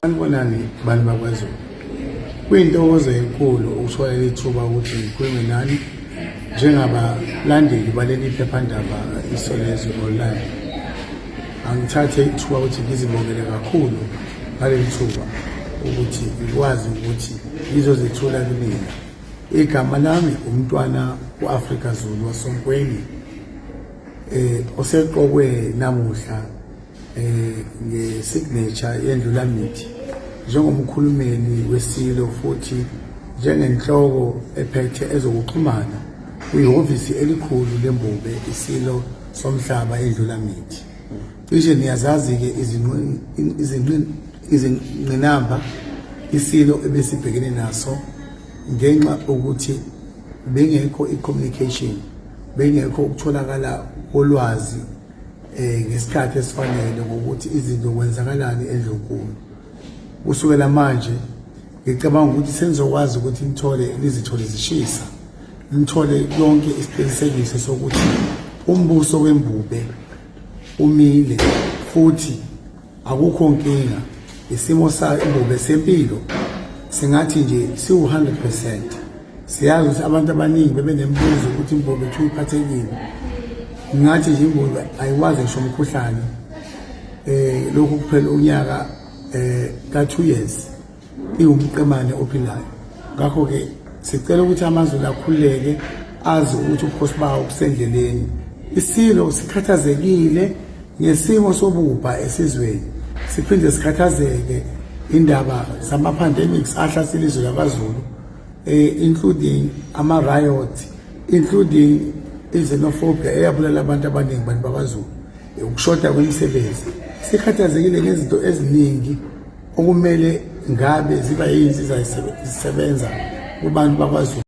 Sanibonani bantu bakwaZulu. Kuyintokozo enkulu ukuthola leli thuba ukuthi ngikhulume nani njengabalandeli baleli phephandaba Isolezwe Online. Angithathe ithuba ukuthi ngizibongele kakhulu ngaleli thuba ukuthi ngikwazi ukuthi ngizozethula kunina. Igama lami umntwana u-Afrika Zulu wasonkweni oseqokwe namuhla nge-signature yendlulamithi njengomkhulumeli wesilo futhi njengenhloko ephethe ezokuxhumana kwihhovisi elikhulu lembube isilo somhlaba indlulamithi. Cishe niyazazi-ke izingqinamba isilo ebesibhekene naso ngenxa ukuthi bengekho i-communication, bengekho ukutholakala kolwazi ngesikhathi esifanele ngokuthi izinto kwenzakalani endlunkulu. Kusukela manje ngicabanga ukuthi senizokwazi ukuthi nithole nizithole zishisa, nithole yonke isiqinisekiso sokuthi umbuso wembube umile futhi akukho nkinga. Isimo sembube sempilo singathi nje siwu-100%. Siyazi ukuthi abantu abaningi bebenemibuzo ukuthi imbube kuthiwa iphathekile. Ngathi nje imbube ayikwazi ngisho umkhuhlane lokhu kuphela unyaka ka 2 years iwumqemane ophilayo. Ngakho-ke sicela ukuthi amaZulu akhululeke azi ukuthi ubukhosi bawo busendleleni. Isilo sikhathazekile ngesimo sobubha esizweni, siphinde sikhathazeke indaba zama-pandemics ahlasela izwe lakwaZulu, including ama-riot, including i-xenophobia eyabulala abantu abaningi bantu bakwaZulu, ukushoda kwemisebenzi. Sikhathazekile ngezinto eziningi okumele ngabe ziba yinsiza zisebenza kubantu bakwaZulu.